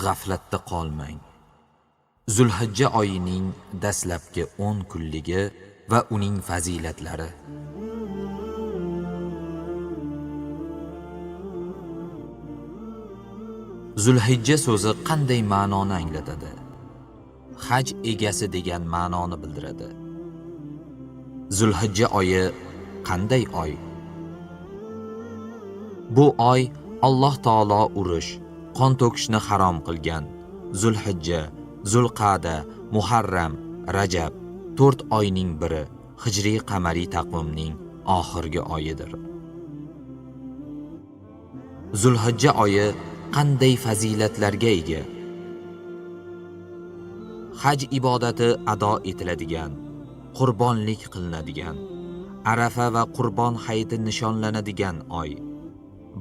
G'aflatda qolmang. Zulhijja oyining dastlabki 10 kunligi va uning fazilatlari. Zulhijja so'zi qanday ma'noni anglatadi? Haj egasi degan ma'noni bildiradi. Zulhijja oyi qanday oy? Bu oy Alloh taolo urush, qon to'kishni harom qilgan Zulhijja, Zulqa'da, Muharram, Rajab 4 oyning biri, hijriy qamariy taqvimning oxirgi oyidir. Zulhijja oyi qanday fazilatlarga ega? Haj ibodati ado etiladigan, qurbonlik qilinadigan, Arafa va Qurbon hayiti nishonlanadigan oy.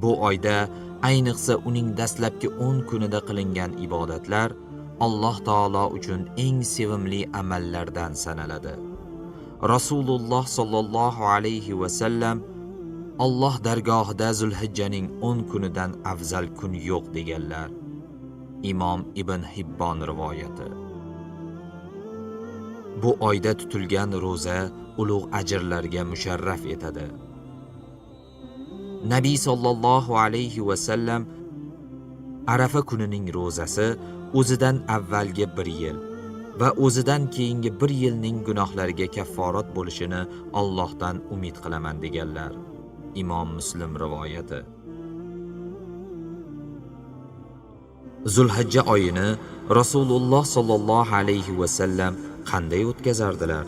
Bu oyda, ayniqsa uning dastlabki 10 kunida qilingan ibodatlar Alloh taolo uchun eng sevimli amallardan sanaladi. Rasululloh sallallohu alayhi va sallam Alloh dargohida Zulhijjaning 10 kunidan afzal kun yo'q deganlar. Imom Ibn Hibbon rivoyati. Bu oyda tutilgan ro'za ulug' ajrlarga musharraf etadi. Nabiy sallallohu alayhi va sallam Arafa kunining ro'zasi o'zidan avvalgi bir yil va o'zidan keyingi bir yilning gunohlariga kafforat bo'lishini Allohdan umid qilaman deganlar. Imom Muslim rivoyati. Zulhijja oyini Rasululloh sallallohu alayhi va sallam qanday o'tkazardilar?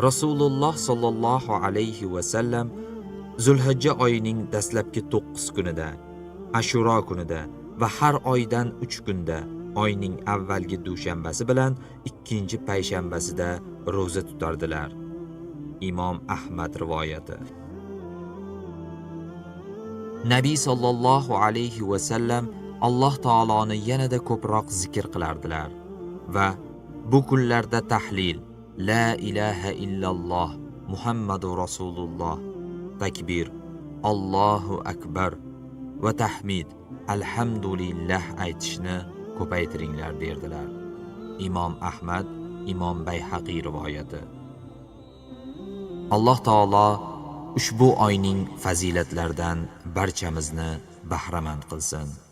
Rasululloh sallallohu alayhi va sallam Zulhijja oyining dastlabki 9 kunida, Ashura kunida va har oydan 3 kunda oyning avvalgi dushanbasi bilan ikkinchi payshanbasida ro'za tutardilar. Imom Ahmad rivoyati. Nabiy sallallohu alayhi va sallam Alloh taoloni yanada ko'proq zikr qilardilar va bu kunlarda tahlil, la ilaha illalloh, Muhammadu Rasululloh, takbir, Allohu akbar va tahmid, alhamdulillah aytishni ko'paytiringlar derdilar. Imom Ahmad, Imom Bayhaqiy rivoyati. Alloh taolo ushbu oyning fazilatlaridan barchamizni bahramand qilsin.